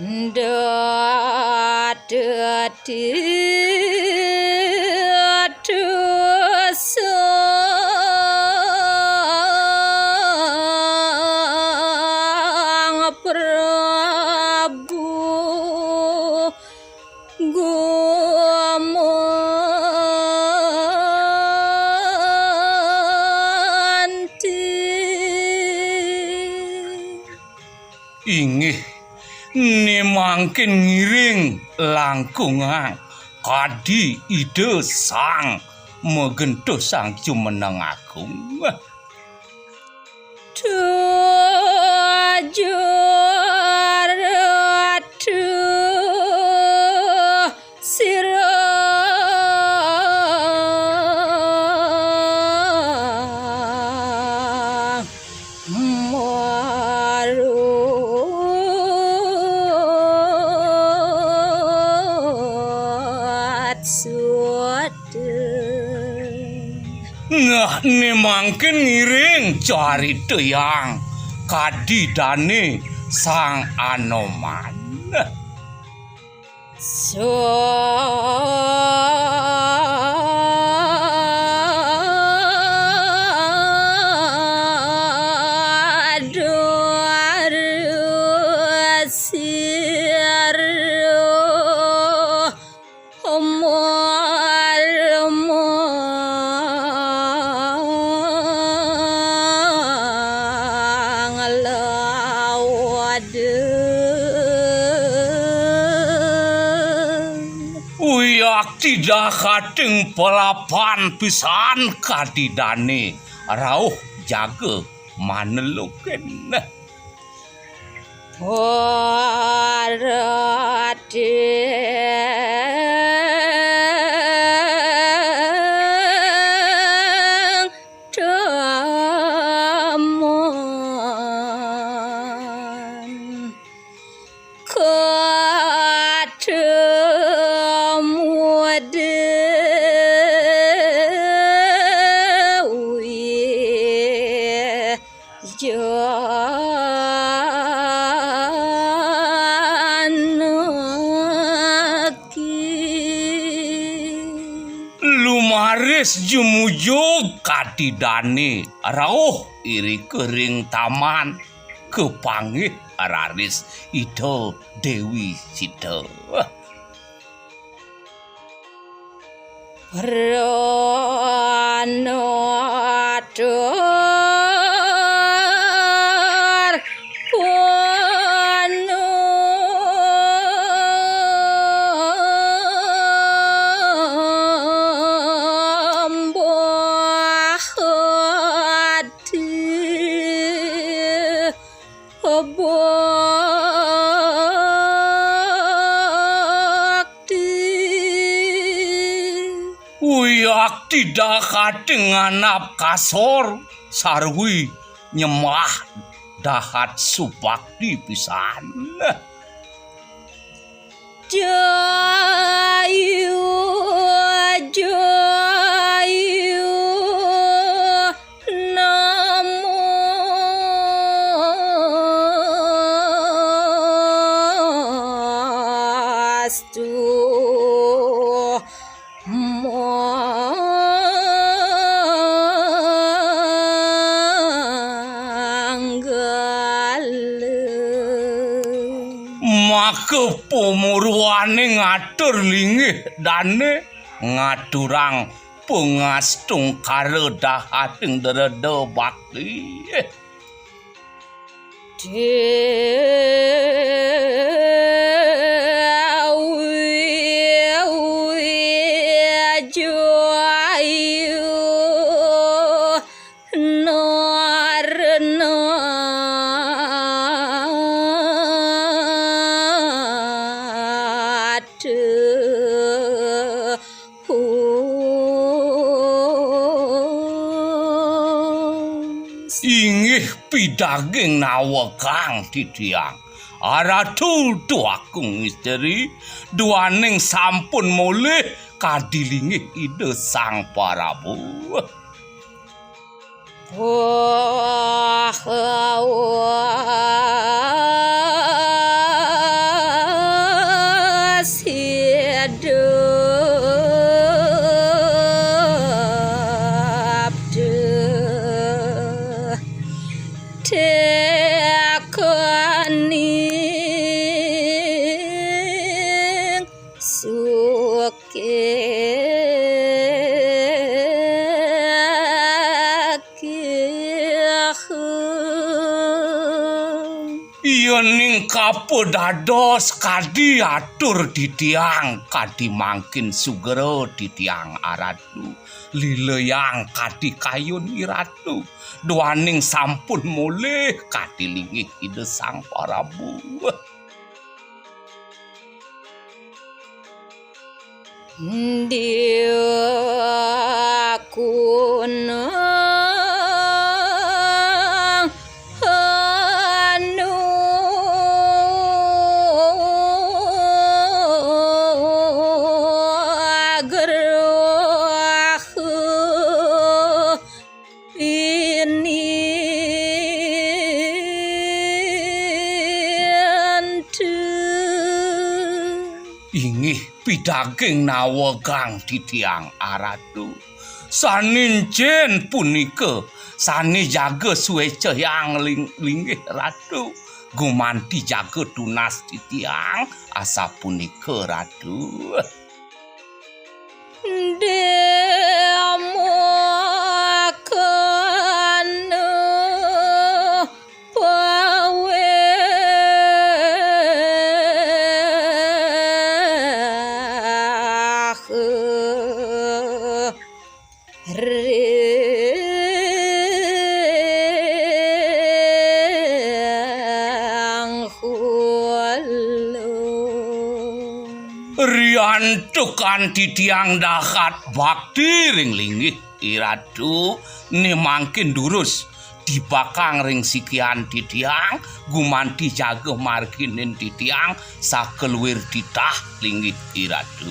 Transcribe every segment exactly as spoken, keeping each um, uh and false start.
Dadati Sang Prabu Gumanti. Inggih, ne mangkin ngiring langkungang kadi Ida Sang Magenta Sang Jumeneng Agung. Tujur atuh sira marut suda. Nah, ne mangkin ngiring caritayang kadi dane Sang Anoman. Saduara sira marmang lawaden. Wiakti dahating palapan pisan kadi dane rauh jaga manelukin. Parateng taman. Katemu Dewi Janaki. Lumaris jumujug kadi dane rauh irika ring taman kapanggih raris Ida Dewi Sita. Pranatur panambah ati bakti. Wiakti dahating nganap kasor sarwi nyembah dahat subakti pisan. Jayu, jayu, namastu. Manggala. Maka pamurwane ngatur linggih dane ngaturang pangastungkara dahating dreda bakti. Dewi Jayu Narna Inggih pidaging nawekang titiang. Aratu Déwagung Istri, duaning sampun molih kadi linggih Ida Sang Prabu. Wah, wah. Apa dados kadi atur titiang, kadi mangkin sugra titiang aratu. Lileyang kadi kayun iratu. Duaning sampun molih kadi linggih Ida Sang Prabu. Diakuna anu agraha inintu. Inggih pidaging nawegang titiang aratu. Sané encén punika, sané jaga suécayang ling-, linggih ratu. Gumanti jaga tunas titiang, asapunika ratu. Demakana paweha ring hulu. Riantukan titiang dahat bakti ring linggih iratu, né mangkin durus tibakang ring sikian titiang, gumanti jaga marginin titiang, sakaluir titah linggih iratu.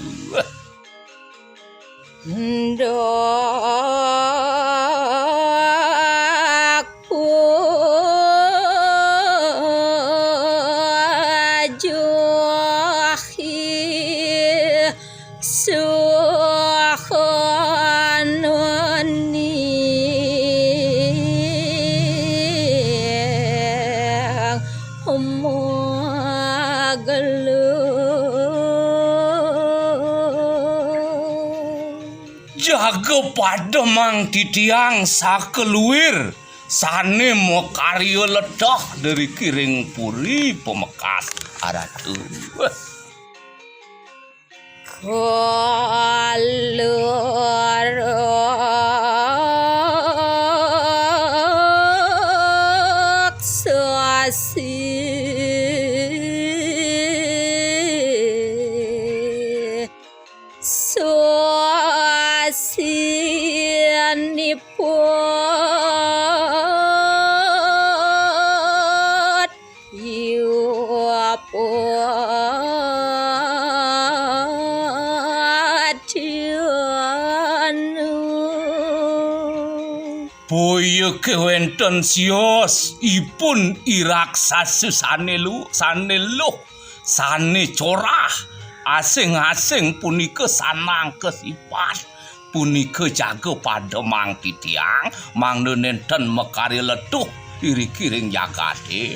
Ndak pujuhi suhananing magelu. Jaga pademang titiang sakaluir sané makarya leteh driki ring puri pamekas aratu. Kaluruk sasi. Swasinipun yupadanu. Boya kéwénten sios ipun i raksasa sané lu-, sané luh, sané corah, asing-asing punika sanang kasipat, punika jaga pademang titiang, mangda nénten makarya leteh iriki ring jagaté.